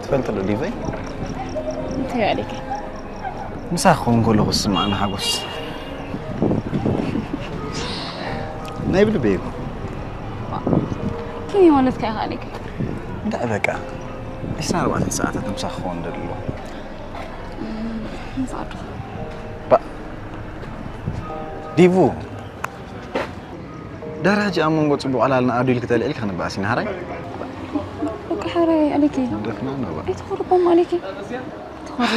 ትፈልጥ ዶ ዲቨይ? እንታይ ኣሊከ? ምሳኻ ክኾን ከለኹ ዝስምዓኒ ሓጎስ ናይ ብልበይ እኮ። ከመይ ማለትካ ኢኻ ኣሊከ? እንድዒ በቃ ዒስራን ኣርባዕተን ሰዓታት ምሳኻ ክኾን ደሊ ኣለኹ። ምሳኻ ዶ? ባ ዲቡ፣ ዳራ ሕጂ ኣብ መንጎ ጽቡቕ ዕላልና ኣዱ ኢልኪ ተልዒልኪ ክንበኣስ ኢና። ሓራይ? በቃ ሓራይ ኣሊኪ። ደፍና ነባ። ኣይትኾርቦም ኣሊኪ። ትኾሪ።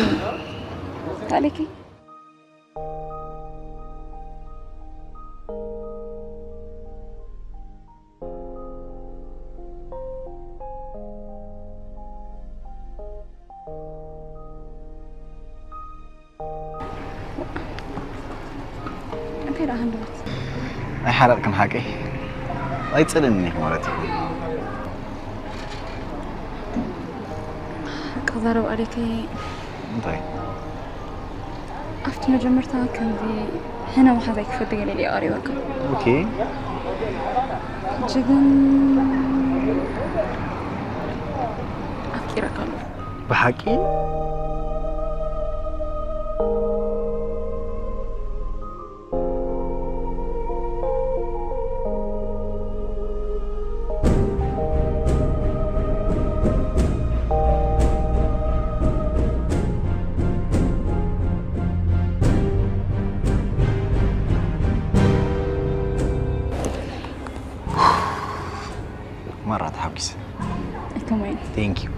ኣሊኪ። እንታይ ደኣ ሃንደበት? ኣይሓረቕክን ሓቀይ? ኣይጸልእን እየ ማለት እዩ። ክዛረብ ኣደከይ እንታይ? ኣብቲ መጀመርታ ከምዚ ሕነ መሓዛይ ክፈቱ ገለ ኢለ ቀሪበካ። ኦኬ። ሕጂ ግን ኣፍቂረካ ኣለኹ። ብሓቂ? ማራ ተሓጒሰ። ኣይከማይን። Thank you።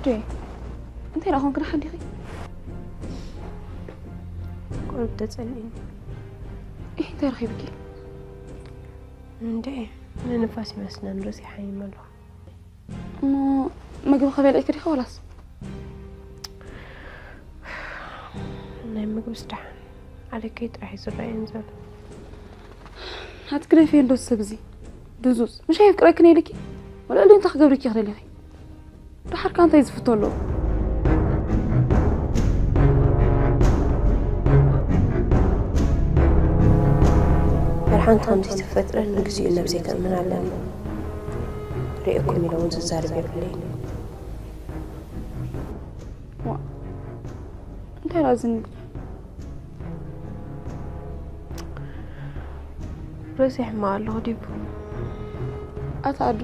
ዴ፣ እንታይ ደኣ ኮንክን ሓዲኺ? ቁሩብ ተጸሊእኒ። ኢህ፣ እንታይ ረኺብኪ? እንዴ፣ ንንፋስ ይመስለን ርእሲ ሓይም ኣለኹ። እሞ፣ ምግቢ ከበልዕኪ ዲኺ ወላስ? ናይ ምግቢ ስራሕ ዓለከይ ጥራሕ እዩ ዝረኣየኒ ዘሎ። ኣቲ ግደፍዮ እንዶ ሰብ እዚ ድዙዝ። ምሽ ኣየፍቅረክን ኢልኪ? ወላ ኢሉ እንታይ ክገብርኪ ይኽእል ኢኺ? ደሓር ከ እንታይ ዝፍቶ ኣለዎ? ደሓን ከምዚ ተፈጥረ ንግዚኡ ነብሰይ ከእምን ኣለኒ። ርእየኩም ኢለ እውን ዝዛረብ የብለይን። ዋ፣ እንታይ ደኣ ዝንግር? ርእሲ ይሕመቕ ኣለኹ ዲቡ። ኣታ ኣዱ፣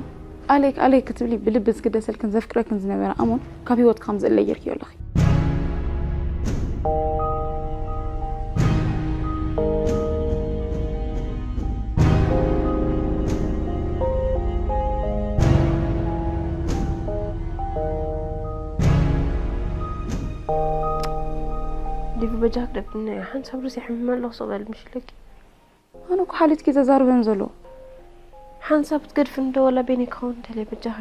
ኣሌክ፣ ኣሌክ ክትብሊ ብልቢ ዝግደሰልክን ዘፍቅረክን ዝነበረ ኣሞን ካብ ህይወትኪ ከም ዝእለ ጌርክዮ ኣለኺ። ዲቡ በጃ ክደብድብኒ እያ። ሓንሳብ ርእሲ ይሕመም ኣለኹ፣ ስቕ በል ምሽ ኢለኪ። ኣነ እኮ ሓሊትኪ ዘዛርበን ዘሎ። ሓንሳብ ትገድፍኒ ዶ ወላ በይነይ ክኸውን እንተለይ በጃኺ።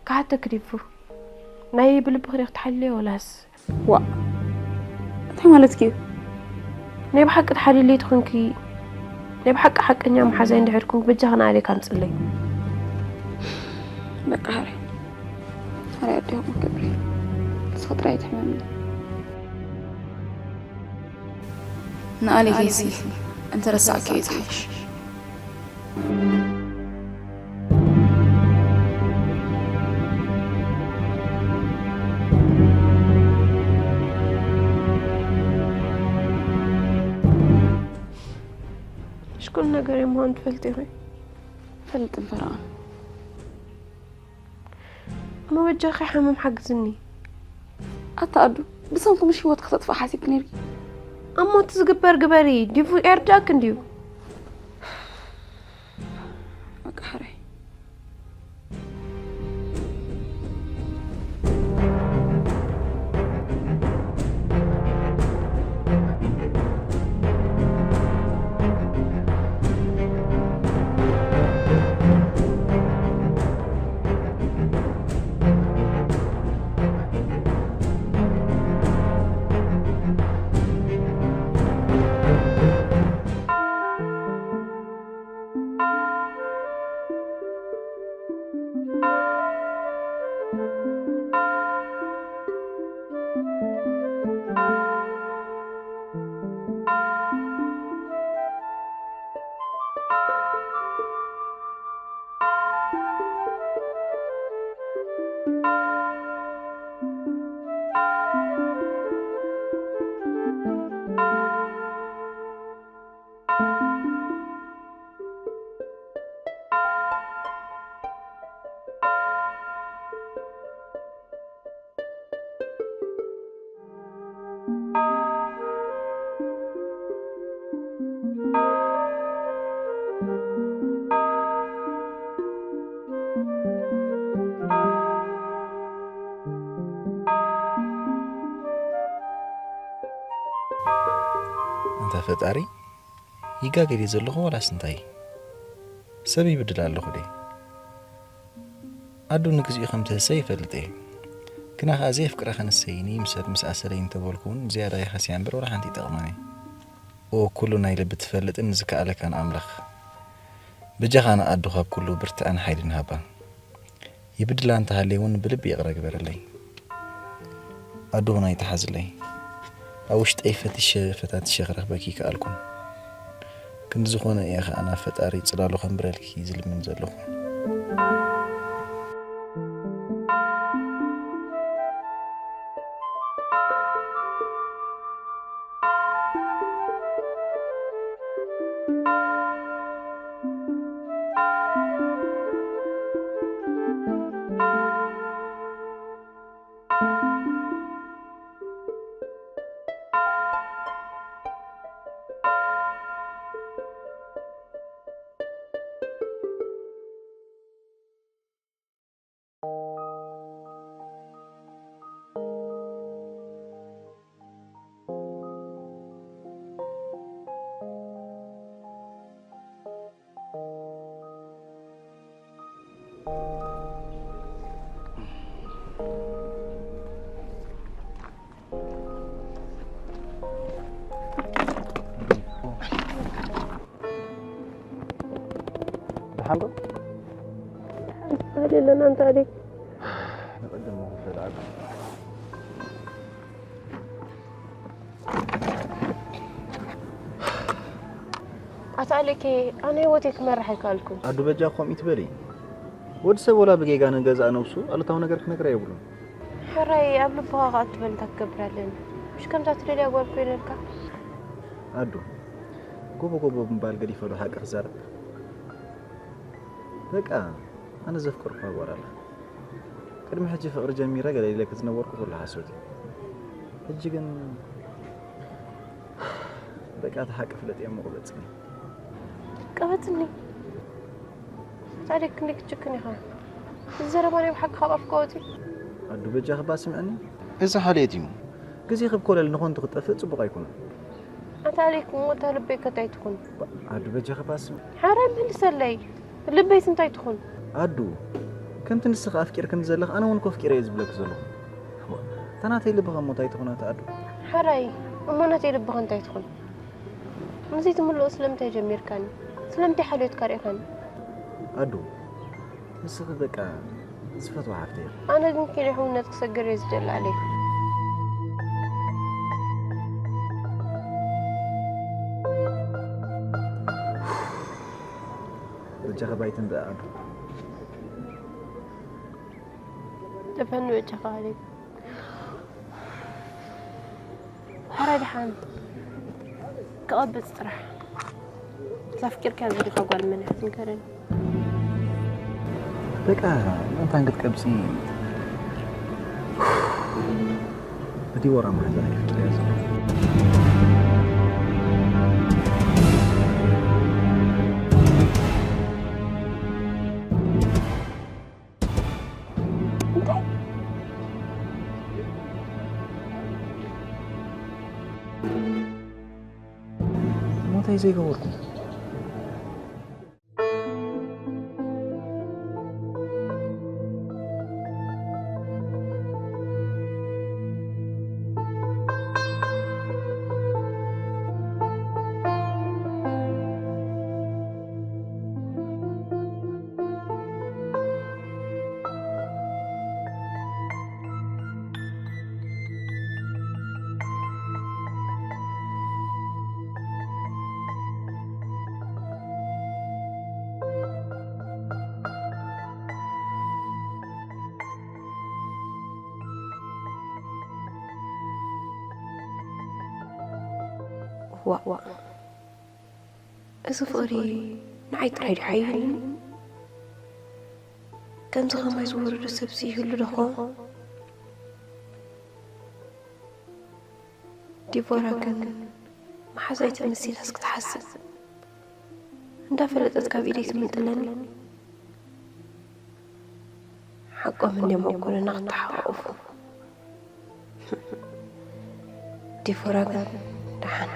ክሓተኪ ዲቡ። ናይ ብልብኺ ዲኺ ትሓልልዮ ወላስ? ዋእ፣ እንታይ ማለትኪ እዩ? ናይ ብሓቂ ትሓልይለይ ተኾንኪ፣ ናይ ብሓቂ ሓቀኛ መሓዛይ እንድሕር ኮንኪ በጃኺ ንኣሌክ ኣምጽለይ። በቃ ሃሪ፣ ሃሪ ኣዴኹም ክብሪ። ንስኺ ጥራይ ትሕመምኒ። ንኣሌክ ኢሲ እንተረሳዕኪ እዩ ዝሓይሽ። ሽኩል ነገር እዩ ምዃኑ ትፈልጢ ኢኺ። ፈልጥ እምበር ኣነ። እሞ በጃኺ ሓመም ሓግዝኒ። ኣታ ኣዱ፣ ብሰንኩ ምሽ ህይወት ከተጥፍእ ሓሲብኪ ነይርኪ? እሞ እቲ ዝግበር ግበሪ፣ ዲቡ የርዳእኪ እንድዩ። በቃ ሕራይ። ኣንታ ፈጣሪ፣ ይጋገ ድየ ዘለኹ ዋላስ እንታይ? ሰብ ይብድል ኣለኹ ድየ? ኣዱ ንግዚኡ ከም ትህሰ ይፈልጥ እየ። ግና ኸኣ ዘየፍቅራ ከንሰይኒ ምሰል ምስ ኣሰረይ እንተበልኩ እውን ዝያዳ ይሃስያ እምበር ወላ ሓንቲ ይጠቕማኒ። ኦ ኩሉ ናይ ልቢ ትፈልጥን ዝከኣለካን ኣምላኽ፣ በጃኻ ንኣዱ ካብ ኩሉ ብርትዐን ሓይልን ሃባ። ይብድላ እንተሃልየ እውን ብልቢ ይቕረ ግበረለይ። ኣዱ እውን ኣይትሓዝለይ። ኣብ ውሽጠይ ፈቲሸ ፈታቲሸ ክረኽበኪ ይከኣልኩን። ክንዲ ዝኾነ እየ ኸኣ ናብ ፈጣሪ ጽላሉ ከንብረልኪ ዝልምን ዘለኹ። ደሓን ዶ? ደሓን ኣለና። ኣንታ ኣሌክ፣ ንቕድም ክፍል ዓቢ። ኣታ ኣሌኬ፣ ኣነ ህይወተይ ክመርሕ ኣይከኣልኩን። ኣዱ በጃ ከምኡ ይትበሊ። ወዲ ሰብ ወላ ብጌጋ ንገዛእ ነብሱ ኣሉታዊ ነገር ክነግራ የብሉን። ሕራይ ኣብ ልብኻ ከኣ ትበል እንታይ ክገብር ኣለኒ? ምሽ ከምዛ ትደልያ ጓል ኮይነልካ? ኣዱ፣ ጎቦ ጎቦ ብምባል ገዲፈ ዶ ሓቂ ክዛረብ? በቃ ኣነ ዘፍቀርኩዋ ጓል ኣላ። ቅድሚ ሕጂ ፍቕሪ ጀሚረ ገለ ኢለኪ ዝነበርኩ ኩሉ ሓሶት እዩ። ሕጂ ግን በቃ እቲ ሓቂ ፍለጥ እየ እሞ ቅበጽኒ። ቀበጽኒ? ታዲያ ክንደይ ክትጭክን ኢኻ? እዚ ዘረባ ናይ ብሓቂ ካብ ኣፍካ ወጺኡ? ኣዱ በጃኺ እባ ስምዕኒ። እዚ ሓልዮት እዩ። ግዜኺ ብኮለል ንኾንቱ ክጠፍእ ጽቡቕ ኣይኮነን። ኣታ ኣሌክ እሞ እታ ልበይ ከ እንታይ ትኹን? ኣዱ በጃኺ እባ ስምዕኒ። ሓራይ መልሰለይ። ልበይስ እንታይ ትኹን? ኣዱ፣ ከምቲ ንስኺ ኣፍቂርክኒ ዘለኺ ኣነ እውን እኮ ኣፍቂረ እየ ዝብለኪ ዘለኹ። እታ ናተይ ልቢ ከ እሞ እንታይ ትኹን ኣታ ኣዱ? ሓራይ እሞ ናተይ ልቢ ከ እንታይ ትኹን? ንዘይትምልኦ ስለምንታይ ጀሚርካኒ? ስለምንታይ ሓልዮትካ ርኢኻኒ? ኣዱ፣ ንስኺ በቃ ዝፈትዋ ሓፍተይ ኢኺ። ኣነ ግን ኪነ ሕውነት ክሰግር እየ ዝደሊ ኣሌክ። በጃኺ ባይትን ደኣ ኣዱ። ደፈኒ በጃኻ ኣሌክ። ሕራይ ደሓን ክቐብጽ ጥራሕ። እዛ ኣፍቂርካያ ዘለኻ ጓል መን እያ ትንገረኒ? በቃ ምእንታን ክትቀብጺ እቲ ወራ ማሕዛ ኣፍቂርያ ዘሎ። እንታይ? እሞ እንታይ ዘይገበርኩ? ዋእ ዋእ፣ እዚ ፍቕሪ ንዓይ ጥራይ ድዩ ሓይልኒ? ከምዚ ኸማይ ዝወረዶ ሰብሲ ይህሉ ዶ ኾን? ዲቦራ ግን መሓዛይ ተመሲላስ ክትሓስብ እንዳፈለጠት ካብ ኢደይ ትምንጥለኒ። ሓቆም እንድዮም ኣብ ጎደና ክተሓቋቑፉ። ዲቦራ ግን ደሓን።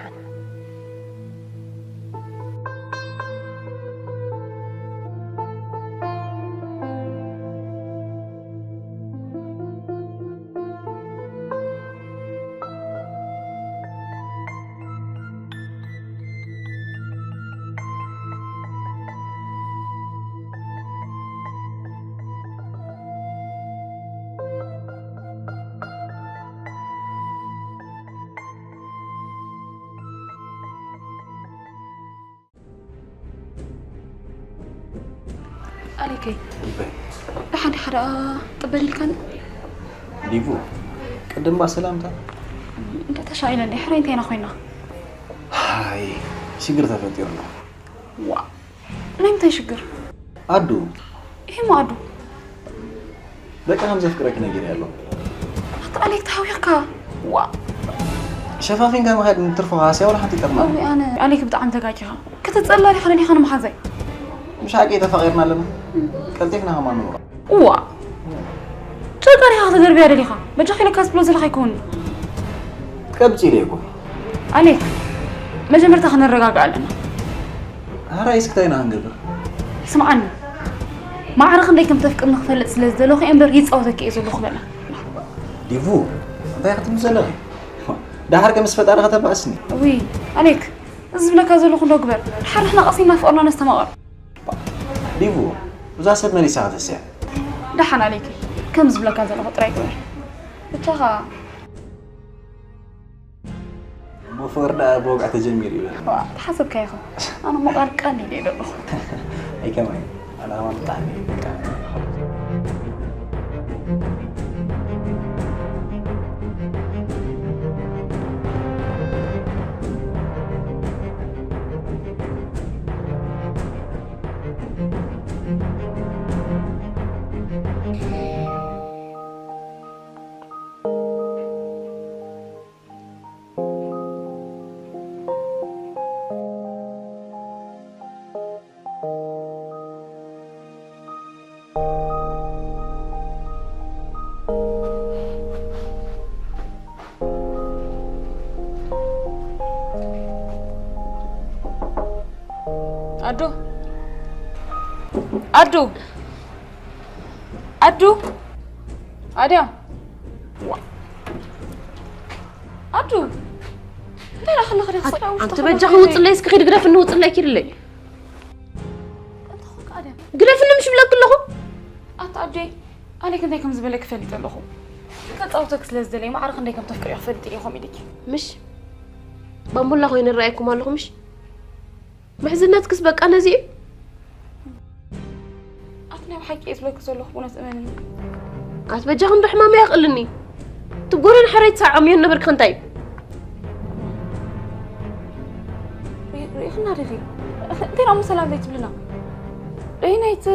ኣሌከይ፣ ደሓን ዲኻ ደኣ? ጥበል ኢልካኒ? ዲቡ፣ ቅድም ባ ሰላምታ። እንተ ተሻኢለ እንዴ፣ ሕራይ እንታይ ኢና ኮይና? ሃይ፣ ሽግር ተፈጢሩ ኣሎ። ዋ፣ ናይ ምንታይ ሽግር? ኣዱ። ይሄ ኣዱ። በቃ ከም ዘፍቅረኪ ነጊረያ ኣለኹ። ኣታ ኣሌክ ተሃዊኽካ። ዋ። ሸፋፊንካ ምኻድ ንትርፎ ሃስያ ወላ ሓንቲ ይጠቕማ። ኣዊ ኣነ ኣሌክ ብጣዕሚ ተጋጊኻ። ክትጸላ ዲኻ ደሊኻ ንመሓዛይ? ምሽ ሓቂ ተፋቒርና ኣለና። ቀልጢፍና ከማን ንምሮ። ዋ። ጨርቃ ዲኻ ከተደርብያ ደሊኻ? በጃኻ ኢለካ ዝብሎ ዘለኻ ኣይከውንን። ቀብጺ ኢለ እኮ። ኣሌክ መጀመርታ ክነረጋግእ ኣለና። ሃራይ እስክታይና ክንገብር። ስምዓኒ። ማዕረ ክንደይ ከም ተፍቅርኒ ክፈልጥ ስለ ዝደለኹ እየ እምበር ይጻወተኪ እየ ዘለኹ በላ። ዲቡ፣ እንታይ ክትብሊ ዘለኺ? ደሓር ከ ምስ ፈጣሪ ከተባእስኒ? ውይ ኣሌክ፣ እዚ ዝብለካ ዘለኹ እንዶ ግበር። ደሓር ንሕና ቀሲና ፍቕርና ነስተማቕር። ዲቡ፣ እዛ ሰብ መሊሳ ከተስያ። ደሓን ኣሌክ፣ ከም ዝብለካ ዘለኹ ጥራይ ግበር። ብቻኻ እሞ ፍቕሪ ደኣ ብወግዒ ተጀሚሩ ይበል። ተሓሰብካ ኢኻ። ኣነ ሞ ቃል ቃል ኢለ ዘለኹ። ኣይከማይ፣ ኣነ ኣማን ብጣዕሚ እየ በቃ። ኣዱ ኣዱ ኣዱ ኣድያ ኣዱ እንታይ ደኣ ከለኺ ደኣ ክሳብ ውሽጢ ኣንቲ በጃኺ ውፅለይ እስኪ ኺድ ግደፍኒ ውፅለይ ኪድለይ እንታይ ኾንካ ኣድያ ግደፍኒ ምሽ ብለክ ኣለኹ ኣታ ኣደይ ኣሌክ እንታይ ከም ዝበለ ክፈልጥ ኣለኹ ከፃውተክ ስለ ዝደለይ ማዕረ ክንደይ ከም ተፍቅርዮ ክፈልጥ እየ ከምኡ ኢልኪ ምሽ ባምቡላ ኮይኑ ይረኣየኩም ኣለኹ ምሽ ምሕዝነትክስ በቃ ነዚ እዩ ኣቲ ናይ ብሓቂ እየ ዝብለኪ ዘለኹ ብእውነት እመንኒ ኣት በጃኹም ዶ ሕማመይ ኣኽእልኒ ትጎረን ሓረይ ትሰዓዖም እዮ ነበርክ እንታይ ርኢኽና ድኺ እንታይ ደሞ ሰላም ዘይትብልና ደይ ናይቲ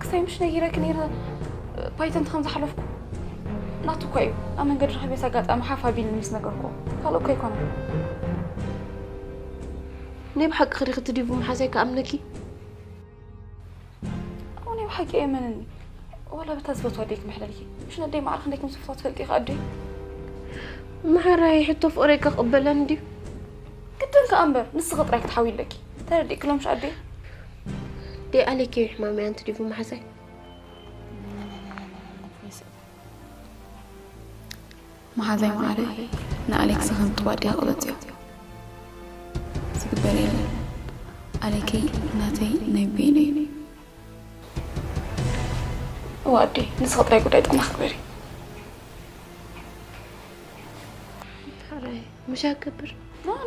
ክሳይ ምሽ ነጊረኪ ነይረ ፓይተንት ከም ዝሓለፍኩ ናቱ እኳ እዩ ኣብ መንገዲ ረኸቤስ ኣጋጣሚ ሓፍ ኣቢልኒ ምስ ነገርኩ ካልእ እኳ ኣይኮነን ናይ ብሓቂ ክዲ ክትዲቡ መሓዛይ ክኣምነኪ ኣነ ብሓቂ የመንኒ ዋላ በታ ዝፈትዋ ኣደይ ክምሕለልኪ ምሽ ነደይ ማዕረ ክንደይ ከም ዝፈትዋ ትፈልጢ ኢኻ ኣደይ መሓራይ ሕቶ ፍቕረይ ከቕበለን ድዩ ግድን ከኣ እምበር ንስኺ ጥራይ ክትሓዊ ኣለኪ ተረዲእኪ ሎምሽ ኣደይ ደይ ኣለኪ ሕማመይ ኣንቲ ዲቡ መሓዛይ መሓዛይ መዓረይ ንኣሌክስ ከም ጥዋድ እያ ክቕበጽዮ ዝግበር የለን ኣሌከይ ናተይ ናይ ቤነ እዩ እዋ ኣደይ ንስኺ ጥራይ ጉዳይ ጥዕና ክበሪ ሓራይ ምሻ ክብር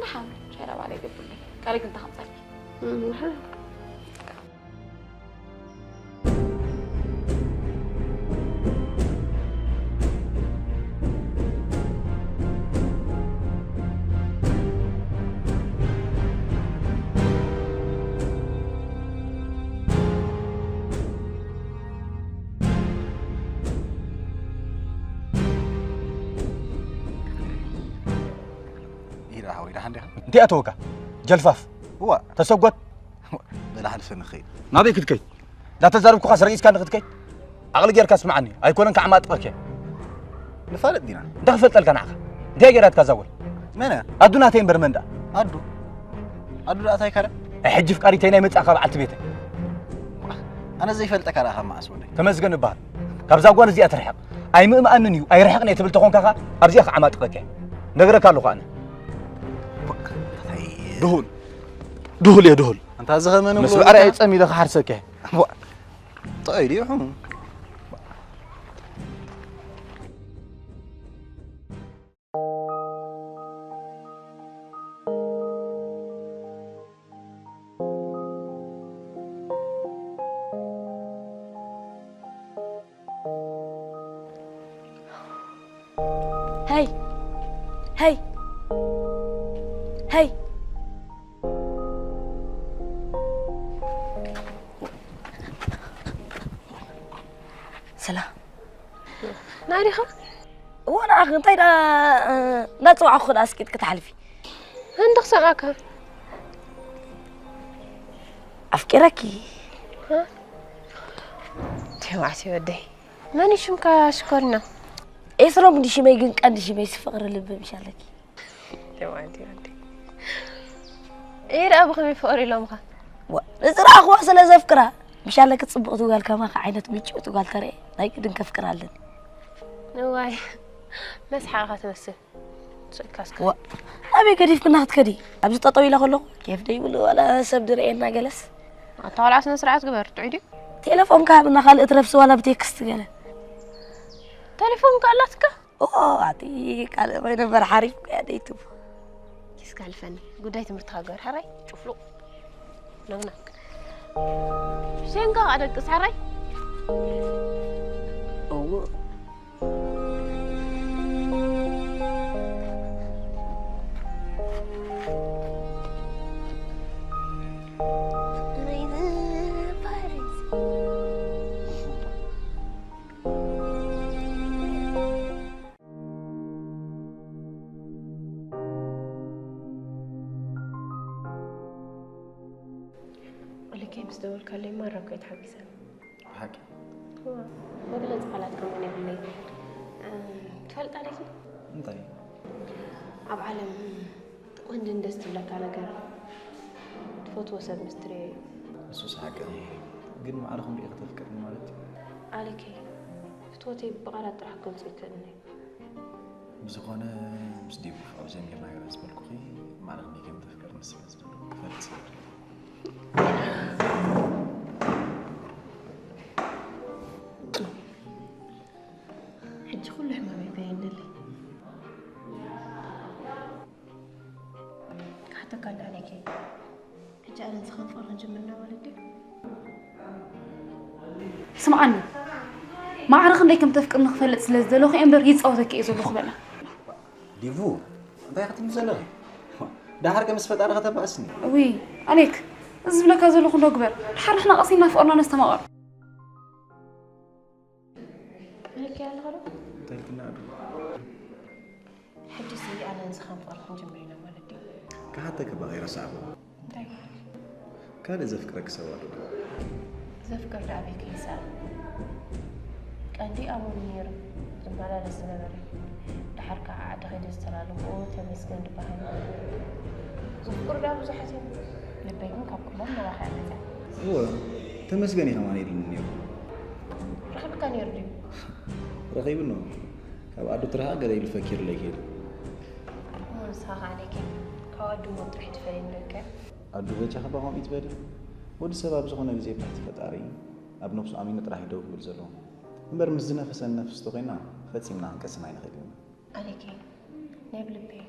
ንሓን ሻይ ዳባለ ይገብርኒ ካልእ ግን ተኸምፀልኪ ኢራ ወይ ደሓን ዲኻ? እንታይ ኣተወካ? ጀልፋፍ እዋ ተሰጎት በላ ሓልፈ ንኸይድ። ናበይ ክትከይድ? እንዳተዛረብኩኻ ስረጊጽካ ንክትከይድ? ዓቕሊ ጌርካ ስምዓኒ። ኣይኮነን ከዓማጥቐክ እየ። ንፋለጥ ዲና። እንታይ ክፈልጠልካ ንዓኻ? እንታይ ጌራትካ እዛ ጓል? መን እያ? ኣዱ ናተይ እምበር መን ደኣ? ኣዱ ኣዱ ደኣ እንታይ ካረ? ኣይ ሕጂ ፍቃሪተይ ናይ መጻእካ በዓልቲ ቤተይ። ኣነ ዘይፈልጠካ ደኣ ካብ መዓስ ወደይ? ተመስገን እበሃል። ካብዛ ጓል እዚኣ ትርሕቕ። ኣይምእምኣንን እዩ ኣይርሕቕን እየ ትብል ተኾንካ ኸኣ ኣብዚኣ ከዓማጥቐክ እየ። ነግረካ ኣለኹ ኣነ። ድሁል ድሁል እየ ድሁል። ኣንታ ዝኸመነ ምስ ብዕራይ ጸሚደ ክሓርሰክ እየ። ጥዑይ ድዩ ሕሙ? Hey! Hey! Hey! ሰላም ናዲኻ እዎ ንዓኺ እንታይ ደኣ እንዳፅዋዕኹ ደኣ ስቂጥ ክትሓልፊ እንዲ ክሰምዓካ ኣፍቂረኪ ተዋዕሲ ወደይ መን ሽምካ ሽኮሪና ኤስሮም እንዲ ሽመይ ግን ቀንዲ ሽመይ ስፍቕሪ ልቢ ምሻለኪ ተዋዕሲ ወደይ ይርኣ ብኸመይ ፍቕሪ ኢሎምኻ ንዝረኣኽዋ ስለ ዘፍቅራ ምሻለኪ ጽብቕቲ ጓል ከማኺ ዓይነት ምጭውቲ ጓል ተረኤ ናይ ግድን ከፍቅር ኣለኒ። እዋይ መስሓቕኻ ትመስል። ስእልካ እስከ ዋ ኣበይ ገዲፍክና ክትከዲ? ኣብዚ ጠጠው ኢለ ከለኹ ኬፍ ደይብሉ ዋላ ሰብ ድርእየና ገለስ። ኣታ ቆልዓ ስነ ስርዓት ግበር ጥዑይ ድዩ? ቴሌፎንካ ሃብና ካልእ ትረፍሲ ዋላ ብቴክስት ገለ። ቴሌፎንካ ኣላትካ? ኦ ኣቲ ካልእ ማይ ነበር ሓሪፍ እኮ እያ ደይቱ። እስከ ኣልፈኒ ጉዳይ ትምህርትኻ ግበር ሓራይ ጭፍሉቕ ነግና ሸንጋ ኣደቅስ ሓራይ እዎ ልከይ ምስ ደወልካለይ ማራ እኮ እየ ተሓጒሰ። ብሓቂ እዋ፣ መግለጺ ቃላት ከማን የብለይ። እም፣ ትፈልጣ ዲኺ? እንታይ ኣብ ዓለም ወንድን ደስ ትብለካ ነገር ትፈትዎ ሰብ ምስ ትርእዮ እዩ። እሱስ ሓቂ እዩ። ግን ማዕረ ክንሪኦ ከተፍቅርኒ ማለት እዩ። ኣሌከይ፣ ፍትወተይ ብቓላት ጥራሕ ክገልጾ ይክእልን እዩ። ብዝኾነ ምስ ዲቡ ፍቕሪ ጀሚርናዮ ዝበልኩኺ ማዕረ ክንደይ ከም ተፍቅርኒ ስለ ዝደለኹ ክፈልጥ ስለ ዝደለኹ። ሕጂ ኩሉ ሕማመይ በየነለይ። ክሓተካ እንዳ ኣሌከይ፣ ሕጂ ኣነ ንስኻ ፍቕሪ ክንጅምር ኢና ማለት ድዩ? ስምዓኒ፣ ማዕረ ክንደይ ከም ተፍቅርኒ ክፈልጥ ስለ ዝደለኹ እየ እምበር ይጻወተኪ እየ ዘለኹ በላ። ዲቡ እንታይ ክትብሊ ዘለኺ? ደሓር ከ ምስ ፈጣሪ ከተባእስኒ? እውይ ኣሌክ፣ እዚ ዝብለካ ዘለኹ እንዶ ግበር። ድሓር ንሕና ቀሲንና ፍቕርና ነስተማቕር። ኣሌከይ ኣለኻ ዶ? እንታይ ኢልክና ኣዱ? ሕጂ ሲ ኣነ ንስኻን ፍቕሪ ክንጅምር ኢና ማለት ድዩ? ክሓተኪ እባ ከይረሳዕኩ። እንታይ? ካልእ ዘፍቅረኪ ሰብ ኣሎ ዶ? ዘፍቅር ደኣ ኣበይ ከይሰኣል? ቀንዲ ኣብኡ ነይሩ ዝመላለስ ዝነበረ። ደሓር ከዓ ዓዲ ከይደ ዝተላለኹዎ ተመስገን ዝበሃል። ዘፍቅሩ ደኣ ብዙሓት እዮም። ልበይ ግን ካብ ኩሎም ነባኻ እያ መፅያ። እወ፣ ተመስገን እዩ ከማን ኢሉኒ ነይሩ። ረኺብካ ነይሩ ድዩ? ረኺቡኒ። ካብ ኣዱ ትርሃ ገለ ኢሉ ፈኪሩለይ ከይዱ። እሞ ንስኻ ከዓ ኣሌከይ ካብ ኣዱ ሞት ጥራሕ ትፈልየኒ ዶ ኢልካ? ኣዱ በጃኺ እባ ከምኡ ይትበሊ። ወዲ ሰብ ኣብ ዝኾነ ግዜ ብትሕቲ ፈጣሪ ኣብ ነብሱ ኣሚኑ ጥራሕ እዩ ደው ክብል ዘለዎ። እምበር ምስ ዝነፈሰን ነፍስ ተኾይና ፈጺምና ክንቀስን ኣይንኽእልን ኢና። ኣሌከይ ናይ ብልበይ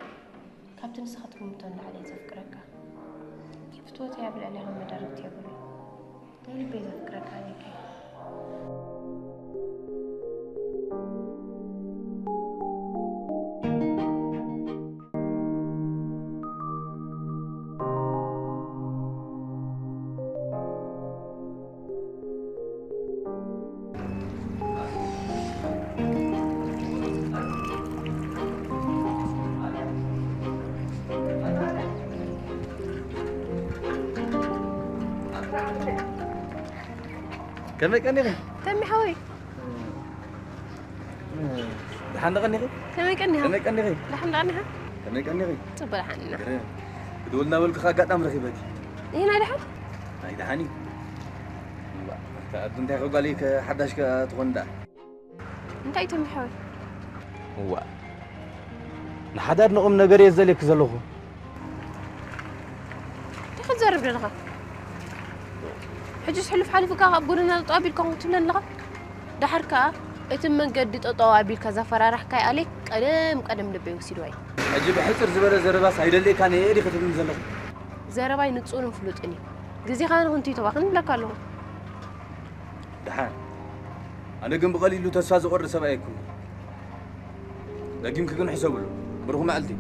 ካብቲ ንስኻ ትግምቶ ንላዕሊ እየ ዘፍቅረካ። ፍትወተይ ኣብ ልዕሌኻ መዳርግቲ የብሉን። ናይ ልበይ ዘፍቅረካ ኣሌከይ። ከመይ ቀኒኺ? ተሚ ሓወይ ደሓን ዶ ቀኒኺ? ከመይ ቀኒኻ? ከመይ ቀኒኺ? ደሓን ደኣ ኒኻ? ከመይ ቀኒኺ? ጽቡቕ ደሓን ኢና። ግርም። ክድውል እናበልኩ ኣጋጣሚ ረኺበኪ። ይህና ደሓን? ኣይ ደሓን እዩ። እዋ፣ ኣታ ኣዱ እንታይ ከጓሊ ሓዳሽ ከ ትኾን ደኣ? እንታይ ተሚ ሓወይ? እዋ፣ ንሓዳር ንቑም ነገር እየ ዘልየኪ ዘለኹ። እንታይ ክትዘርብ ዘለኻ? ሕጅስ ሕሉፍ ሓሊፉካ ኣብ ጎደና ጠጠው ኣቢልካ ትብለኒ ኣለኻ? ደሓር ከኣ እቲ መንገዲ ጠጠው ኣቢልካ ዘፈራራሕካይ ኣሌክ ቀደም ቀደም ልበይ ወሲድዋ እዩ። ሕጂ ብሕጽር ዝበለ ዘረባስ ኣይደልየካን እየ ዲኺ ትብልኒ ዘለኺ? ዘረባይ ንጹርን ፍሉጥን እዩ። ግዜኻ ንኽንቱይ ተባኽን እብለካ ኣለኹ። ደሓን። ኣነ ግን ብቐሊሉ ተስፋ ዝቖርጽ ሰብ ኣይኩን። ደጊምኪ ግን ሕሰብሉ። ብሩኽ መዓልቲ።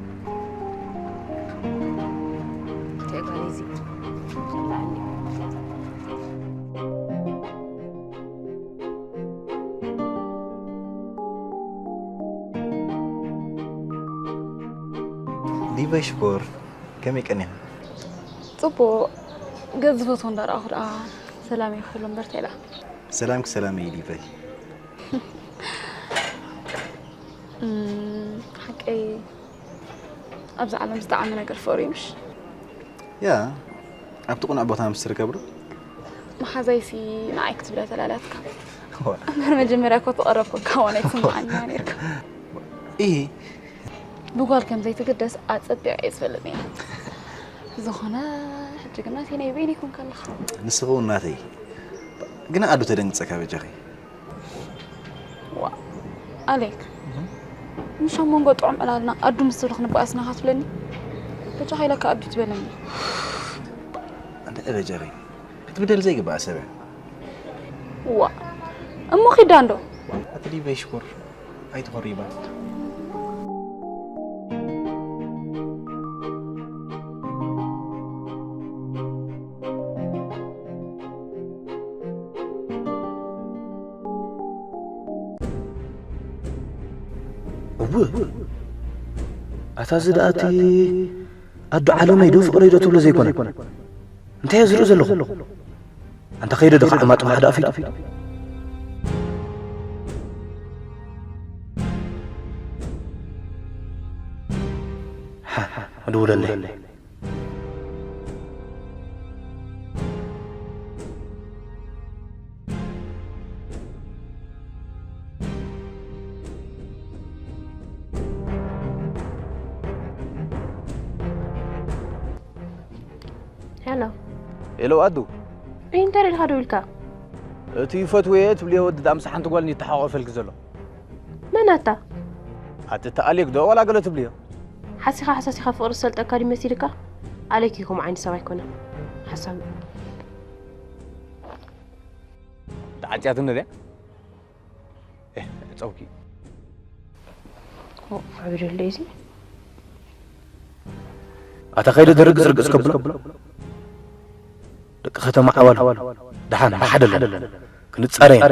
እንታይ ጓል እዚ? ዲበይ ሽኮር፣ ከመይ ቀኒኻ? ጽቡቕ። ገጽ ዝፈትዎ እንዳረኣኹ ደኣ ሰላም ይኽሎ እምበር እንታይ ደኣ። ሰላምኪ ሰላም እዩ ዲበይ። እም፣ ሓቀይ ኣብዚ ዓለም ዝጠዓመ ነገር ፍቕሪ እዩ ምሽ? ያ፣ ኣብቲ ቁኑዕ ቦታ ምስ ትርከብ ዶ? መሓዛይሲ ንዓይ ክትብለ ተላላትካ። እምበር መጀመርያ እኮ ተቐረብኩካ ዋና ይስምዓኒ ነይርካ። እሂ። ብጓል ከም ዘይትግደስ ኣጸቢቐ እየ ዝፈልጥ ነይረ። ዝኾነ ሕጂ ግን ናተይ ናይ በይነይ ኮንካ ኣለኻ። ንስኺ እውን ናተይ። ግን ኣዱ ተደንግጸካ በጃኺ። ዋ ኣሌክ፣ ምሽ ኣብ መንጎ ጥዑም ዕላልና ኣዱ ምስ ትብልኽ ንበኣስና ካትብለኒ በጃኻ ኢለካ ኣዱ ትበለኒ። እንተ በጃኺ ክትብደል ዘይግባእ ሰብ እያ። ዋ እሞ ኺዳ እንዶ ኣቲ ዲበይ ሽኮር ኣይትኾሪ ይባል። እው ኣታ እዚ ደኣ እቲ ኣዱ ዓለመይ ዶ ፍቕረይ ዶ ትብሎ ዘይኮነ እንታይ እየ ዝርኢ ዘለኹ? ኣንታ ከይደ ዶ ከዓ ማጥማ ሓደ ኣፊቱ ድውለለይ። ሄሎ ሄሎ ኣዱ እንታይ ኢልካ ደው ኢልካ እቲ ይፈትወ እየ ትብልዮ ወዲ ዳምሳ ሓንቲ ጓል ንተሓቋፈልክ ዘሎ መን ኣታ ኣቲ ተኣሊክ ዶ ዋላ ገለ ትብልዮ ሓሲኻ ሓሳሲኻ ፍቕሪ ዝሰልጠካ ድዩ መሲልካ ኣሌክ እዩ ከምኡ ዓይነት ሰብ ኣይኮነን ሓሳዊ ተዓፅያትኒ ድያ ፀውኪ ዓብደለይ እዚ ኣታ ከይደ ደርግፅ ርግፅ ከብሎ ደቂ ከተማ ዓዋሉ ደሓን ብሓደ ኣለና ክንፃረየን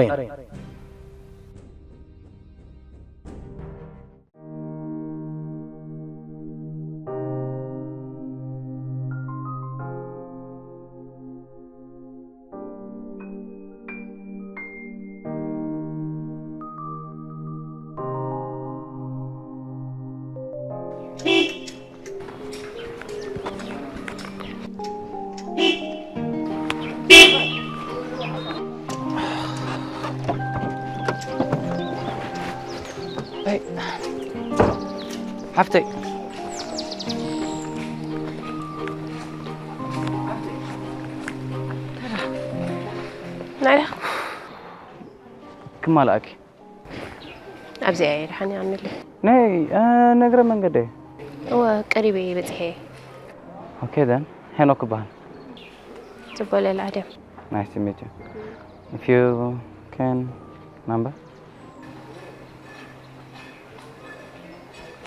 ሓፍተይ ናይዳ ክማልኣኪ ኣብዚኣ እየ ደሓን ይኣምነለይ ናይ ነግረ መንገደ እወ ቀሪበ እየ በፂሐ እየ Okay then. ሄኖክ እበሃል ፅቡቅ ለላ ኣድያም Nice to meet you. If you can number.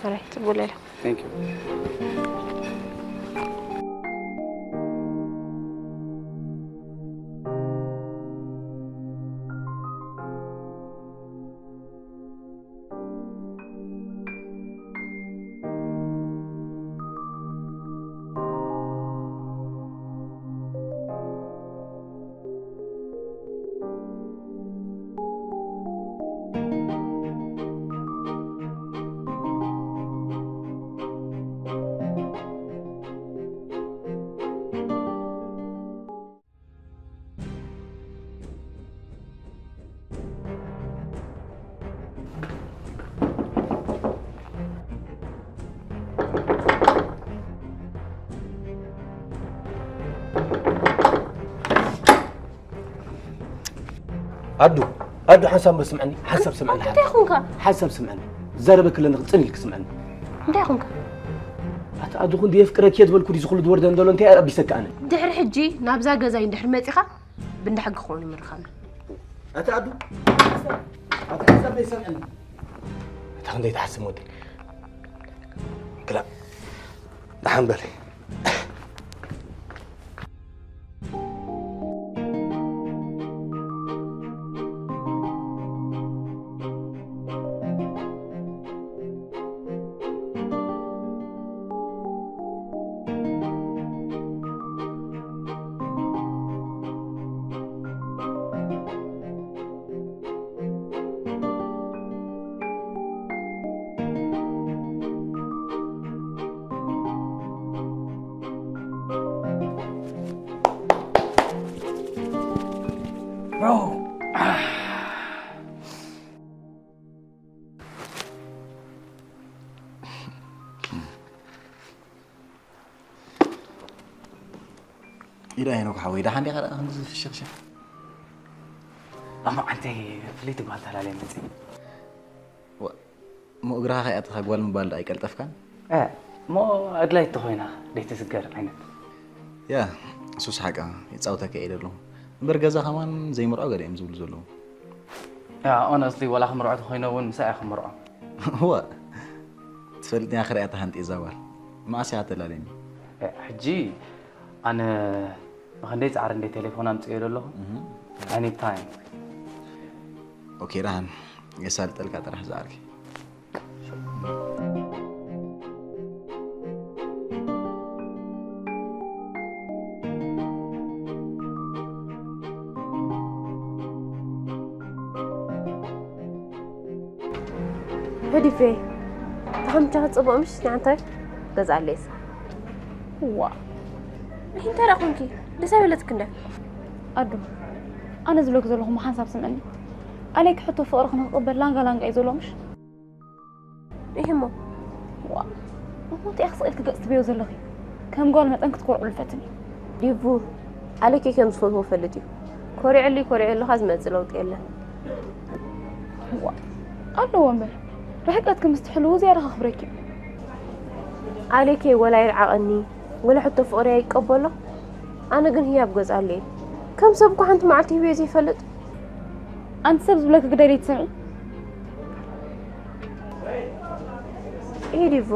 ኣራይ ፅቡቅ ለላ Thank you. ኣዱ ኣዱ ሓንሳብ እምበር ስምዐኒ ሓንሳብ ስምዐኒ እንታይ ኹንካ ሓንሳብ ስምዐኒ ዘረበ ክለኒ ክፅን ኢልክ ስምዐኒ እንታይ ኹንካ ኣቲ ኣዱ ክንዲ የፍቅረክ እየ ዝበልኩ ድዩ ዝኹሉ ዝወርደ እንደሎ እንታይ ኣቢሰካ ኣነ ድሕሪ ሕጂ ናብዛ ገዛይ እንድሕር መፂኻ ብእንዳ ሕጊ ክኾኑ ምርኻብና ኣቲ ኣዱ ኣቲ ሓንሳብ በይ ስምዐኒ ኣታ ክንደይ ትሓስም ወደይ ክላ ደሓን በሊ ኢዳ ሄኖክ ሓወይ፣ ደሓን ዲኻ ደኣ ከምዚ ዝፍሽኽሽኽ? ኣብ መዓልተይ ፍልይቲ ጓል ተላልየ መፅእ። ዋ፣ እሞ እግርኻ ከይኣተኻ ጓል ምባል ደኣ ኣይቀልጠፍካን? እ፣ እሞ ኣድላይ እንተኾይና ደይትስገር ዓይነት። ያ፣ እሱስ ሓቃ፣ ይጻወተካ እየ ደለኹ። እምበር ገዛ ከማን ዘይምርዖ ገለ እዮም ዝብሉ ዘለዉ። ያ፣ ኦነስትሊ፣ ዋላ ክምርዖ ተኾይነ እውን ምሳይ እየ ክምርዖ። እዋ፣ ትፈልጥ እያ ክሪኣ ተሃንጢ እዛ ጓል። መዓስ እያ ተላልየኒ? እ፣ ሕጂ ኣነ ብኽንደይ ጻዕሪ እንደ ቴሌፎን ኣምጽዮ ዘለኹ። እህ። Anytime። ኦኬ፣ ደሓን። የሳልጠልካ ጥራሕ ዝዓርከይ። ህዲፌ፣ ተኸምቻ ጽቡቕ ምሽ ንዓንታይ ገዝኣለይስ። ዋ፣ እንታይ ደኣ ኮንኪ? ደስ ኣይበለትክ እንደ? ኣዱ፣ ኣነ ዝብለኪ ዘለኹ ሓንሳብ ስምዕኒ። ኣሌክ ሕቶ ፍቕሪ ክንክቕበል ላንጋ ላንጋ እዩ ዘሎ ምሽ? ኢሂሞ። ዋ፣ እሞ እንታይ ኢኺ ስቕ ኢልኪ ገጽ ትበዮ ዘለኺ? ከም ጓል መጠን ክትኮርዕሉ ፈትኒ። ዲቡ፣ ኣሌክ ከም ዝፈትዎ ፈልጥ እዩ። ኮሪዕሉ ኮሪዕሉኻ ዝመጽእ ለውጢ የለን። ዋ፣ ኣለዎ እምበር። ርሕቀትኪ ምስ ትሕልዉ ዝያዳ ከኽብረኪ እዩ። ኣሌከይ ወላ ይርዓቐኒ፣ ወላ ሕቶ ፍቕሪ ኣይቀበሎ። ኣነ ግን ህያብ ገዝኣለይ። ከም ሰብ እኮ ሓንቲ መዓልቲ ሂበዮ ዘይፈልጥ። ኣንቲ ሰብ ዝብለኪ ግዳይ ደይትሰምዒ። ኢሂ ዲቡ፣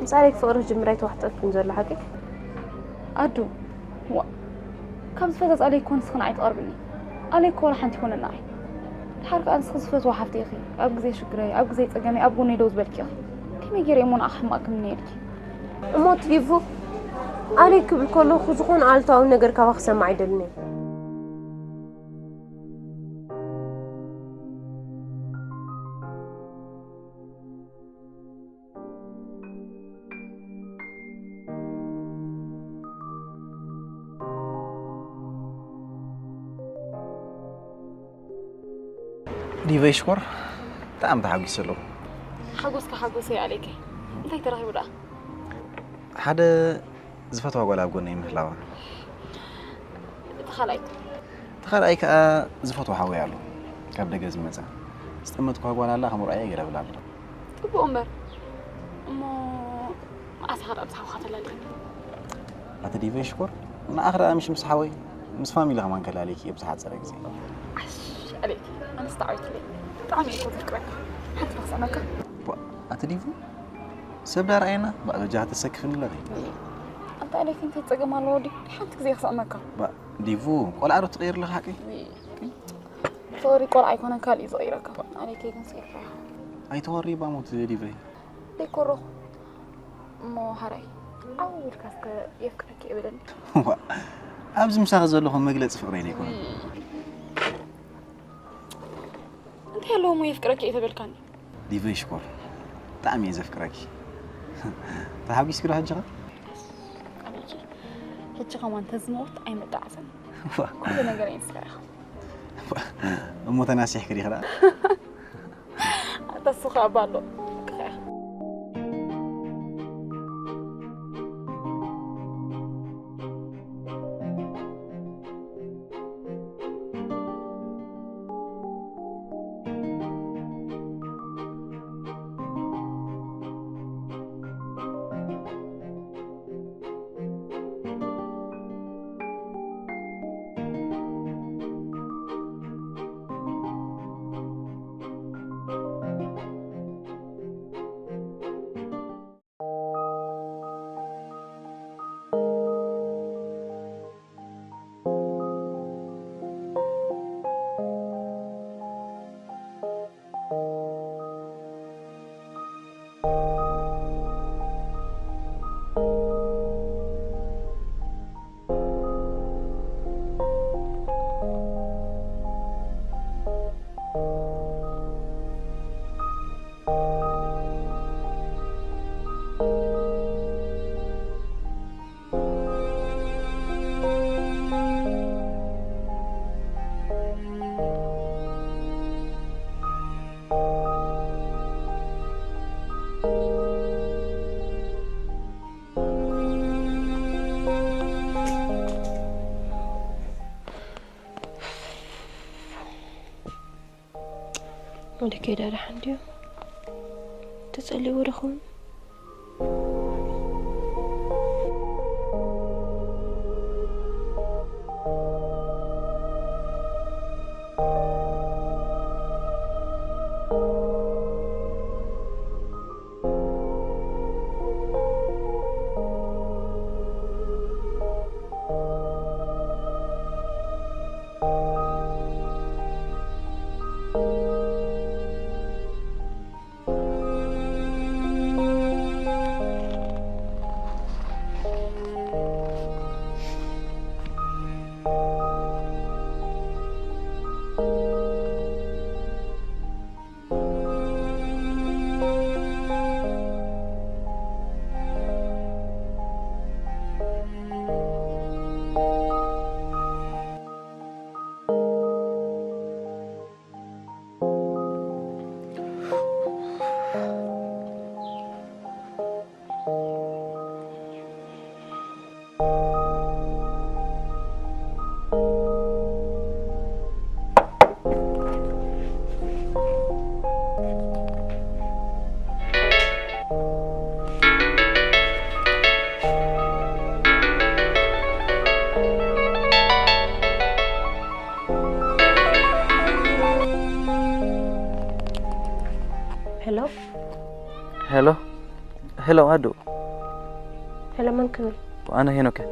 ምስ ኣሌክ ፍቕሪ ክጅምር ኣይተዋሕጠልኩን ዘሎ ሓቂ። ኣዱ፣ ዋ፣ ካብ ዝፈትወስ ኣሌክ ኮንስ ንዓይ ትቐርብኒ። ኣሌክ ኮላ ሓንቲ ይኮነና ኣይ። ድሓር ከኣ ንስኺ ዝፈትዋ ሓፍተይ ኢኺ። ኣብ ግዜ ሽግረይ፣ ኣብ ግዜ ጸገመይ ኣብ ጎነይ ደው ዝበልኪ ኢኺ። ከመይ ገይረ እሞ ንዓኺ ሕማቕ ክምነየልኪ? እሞ ትዲፉ ኣሌክ ክብል ከለኹ ዝኾነ ኣሉታዊ ነገር ካባኺ ክሰምዕ ኣይደልን እየ። ዲቨይ ሽኮር፣ ብጣዕሚ ተሓጒሰ ኣለኹ። ሓጎስካ ሓጎሰይ ኣሌከይ። እንታይ ተረኺቡ ደኣ? ሓደ ዝፈትዋ ጓል ኣብ ጎነይ ምህላዋ። እቲ ካልኣይ? እቲ ካልኣይ ከኣ ዝፈትዎ ሓወይ ኣሎ፣ ካብ ደገ ዝመጸ። ዝጠመትኳ ጓል ኣላ፣ ክምርዖ እየ ገለ እብል ኣሎ። ጽቡቕ እምበር፣ እሞ መዓስ ኢኻ ደኣ ምስ ሓውኻ ተላሊኻ? ኣቲ ዲቨይ ሽኮር፣ ንኣኽ ደኣ ምሽ ምስ ሓወይ፣ ምስ ፋሚሊ ከማን ከላልየኪ እየ ብዝሓጸረ ግዜ። ዓሽ፣ ኣሌክ፣ ኣነስ ተዓዊትለይ። ብጣዕሚ እየ እኮ ዘፍቅረካ። ሓንቲ ዶ ክስዕመካ? ቧ፣ ኣቲ ዲቭ፣ ሰብ ዳ ረኣየና? ባእ፣ በጃኻ ተሰክፍኒ ኣለኺ። ኣንታ ኣሌክ፣ እንታይ ጸገም ኣለዎ ድዩ? ሓንቲ ግዜ ክስዕመካ። ባእ፣ ዲቭ፣ ቆልዓ ዶ ትቕይር ኣለኻ ሓቀይ? ውይ፣ ፍቕሪ ቆልዓ ኣይኮነን፣ ካልእ እዩ ዝቕይረካ። ኣሌክ ግን ስኢልካ። ኣይተወሪ ባሞት ዲቨይ። ደይኮረኹ። እሞ ሃራይ፣ ዓው ኢልካ እስከ የፍቅረኪ እየ በለኒ። ዋ፣ ኣብዚ ምሳኺ ዘለኹ መግለጺ ፍቕረይ ደይኮነ። ውይ። እንታይ ኣለዎ እሞ የፍቅረኪ እየ ተበልካኒ? ዲቨይ ሽኮር፣ ብጣዕሚ እየ ዘፍቅረኪ። ተሓጒስኪ ዶ ሕጂ ኸ? ኣቤኪ፣ ሕጂ ኸማን ተዝመውት ኣይመጣዓሰን። ዋ። ኩሉ ነገር ንስኻ ኢኻ። እሞ ተናሲሕኪ ዲኺ ደኣ? ኣታ እሱ ኸኣ ባሎ። ወደ ከይዳ ደሓን ድዩ? ተጸሊዎ ዶ ኸውን? ሄሎ። ሄሎ። ሄሎ ኣዱ። ሄሎ፣ መን ክብል? ኣነ ሄኖክ እየ።